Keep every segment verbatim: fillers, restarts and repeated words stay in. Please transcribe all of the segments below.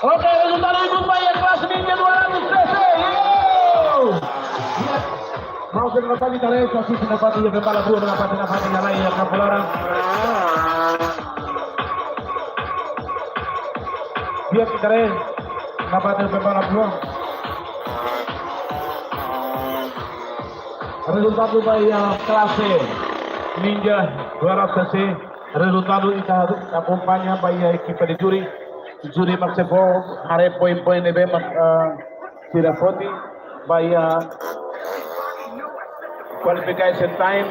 Oke, rezultadu ikus ba iha kelas Ninja dua ratus cc. Yeay! Mau ke tempat kita, eh, kasih pendapat, ya, kepala dua, pendapat, pendapat, ya, lain, ya, kapularan. Dia kita, eh, pendapat, ya, kepala dua. Rezultadu ba iha kelas Ninja dua ratus cc. Rezultadu ita akompaña ba iha ekipa de júri. Júri mak sei fó haree poin-poin ne'ebé mak, eh, sira foti ba iha qualification time.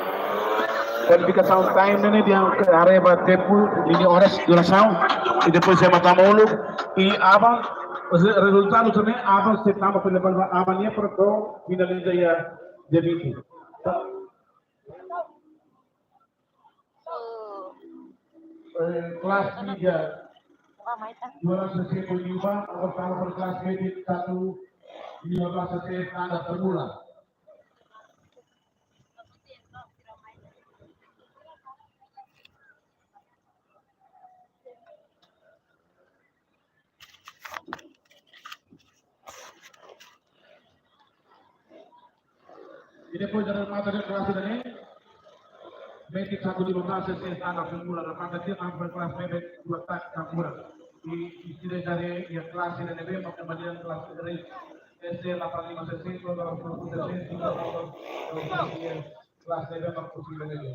Kualifikasaun time ne'e dehan haree ba tempu, ini horas, durasaun. I depois ema tama uluk. I aban, rezultadu também, aban sei tama pela ba aban nian para finaliza iha dia vinte. Eh, kelas tiga, dua ratus cc Nyuba, nomor pertama per kelas B B satu, lima belas cc standar pemula. I depois de remata de klase ne'e, média satu lima belas cc standar pemula, remata dia tanpa kelas bebek dua tak tambura. I, i sira dari iha kelas ne'ebé mak kemudian kelas dari S C delapan lima cc, dua ratus dua puluh cc, tiga ratus, kelas ne'ebé mak kursi ne'ebé.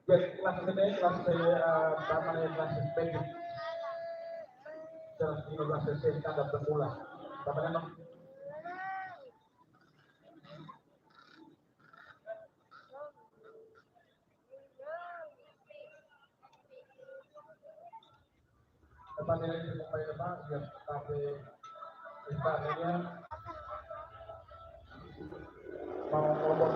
Baik, kelas ini, kelas saya, eh, namanya kelas pendek. Kelas lima belas S M K dan pemula. Namanya, Bang? Depan ini, depan ini, Pak. Ya, tapi Esta área mau ngomong.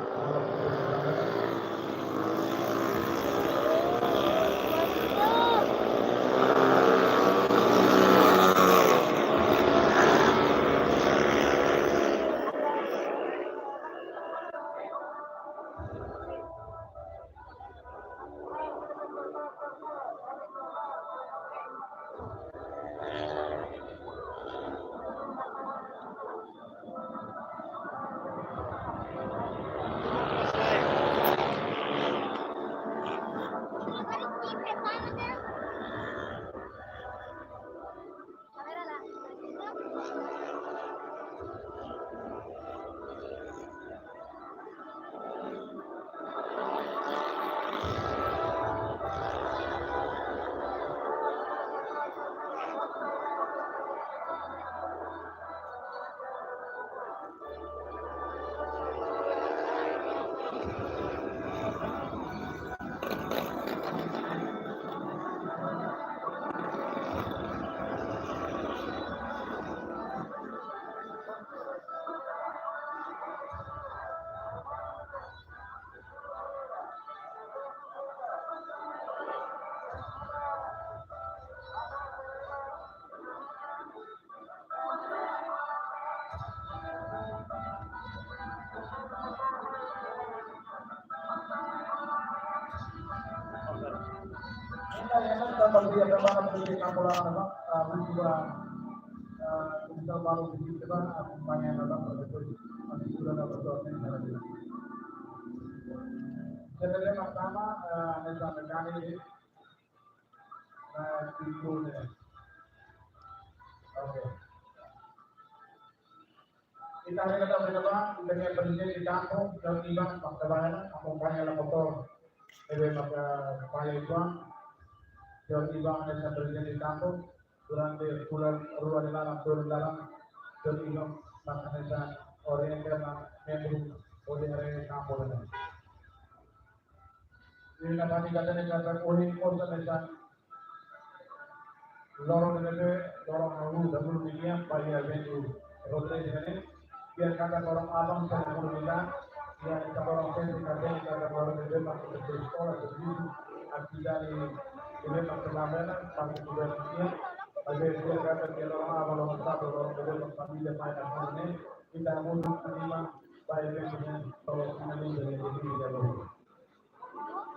Jadi, pertama, eh, ada sampai kali ini. Nah, itu, ya. Oke. Ita haree katak, ita-nia prezidente de kampu, John Ivan, mak trabalha, akompaña la motór, ne'ebé mak trabalha uitoan, John Ivan hanesan prezidente de kampu, durante fulan rua nia laran, fulan laran, John Ivan mak hanesan orienta ba membru hodi haree kampu ne'e. Nia hateten katak, nia hateten katak ohin mós hanesan loron ne'ebé, loron hahú, dahuluk nian, ba iha eventu Rodrigues ne'e, biar kada loron aban, kada loron ida, biar kada loron sempre, kada, kada loron ne'ebé, mak eskola, servisu, atividade ne'ebé, mak selama ne'e, mak eskola nian, maibé biar kada, biar loron aban, loron sábadu, loron ne'ebé, mak família, pai, anak ne'e, ita mundu anima, ba eventu ne'e, loron finaliza ne'e, dia loron.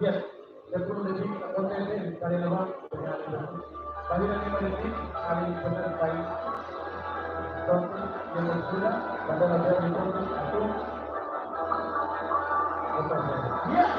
Yes, sepuluh detik, kontente, kali lama, kali lima detik, kali benar, baik. Tonton, yang sudah, pada latihan itu, satu. Yes.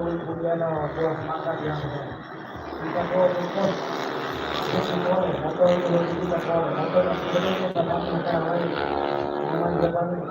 Kemudian, eh, buah mangga yang kita bawa ke pos. Kita bawa, motor itu kita bawa, motor itu kita bawa, motor itu kita bawa. Jangan jalan.